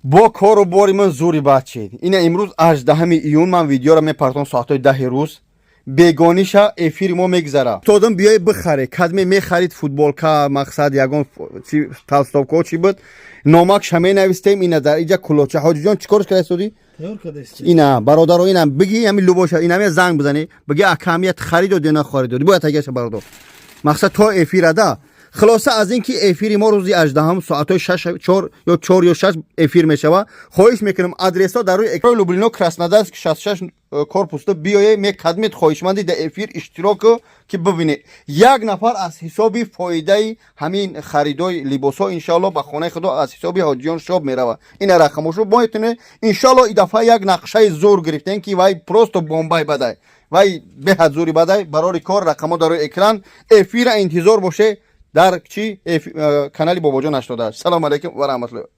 Бо кору бори ман зури бачед. Ина имрӯз 18 июн, ман видеоро мепартом соатҳои 10 рӯз. Бегониша эфири мо мегзара. Тодам биёй бихаре. Кадме мехарид футболка, мақсад ягон толстовка чӣ буд. Номакша менавистем, ина дар иҷа кулоча. Ҳоҷиҷон, чӣ корш карда? Тайёр кардасти. Ина бародаро, ина биги ҳами любоша, ина ме занг бизани, биги акамият харид дод ё нахарид дод. Бояд тагаша, бародор. Мақсад то эфирада. Хулоса, аз ин ки эфири мо рӯзи 18 соатҳои 6, 4 ё 4 ё 6 эфир мешава. Хоҳиш мекунам, адресҳо дар рӯи экран: Люблино, Краснодарск, 66 корпусда. Биёе, мекадмед, хоҳишманди дар эфир иштирок ки бибинед. Як нафар аз ҳисоби фоидаи ҳамин харидои либосҳо, иншоалло, ба хонаи худо аз ҳисоби Ҳоҷиён Шоп меравад. Ина рақамошо мо метавонед. Иншоалло, и дафъа як нақшаи зур гирифтем, ки вай просто бомбай бадай, вай беҳад зури бадай. Барори кор, рақамҳо дар рӯи экран. Эфира интизор боше дар чи канали Бобоҷон 88. Салому алайкум ва раҳматулло.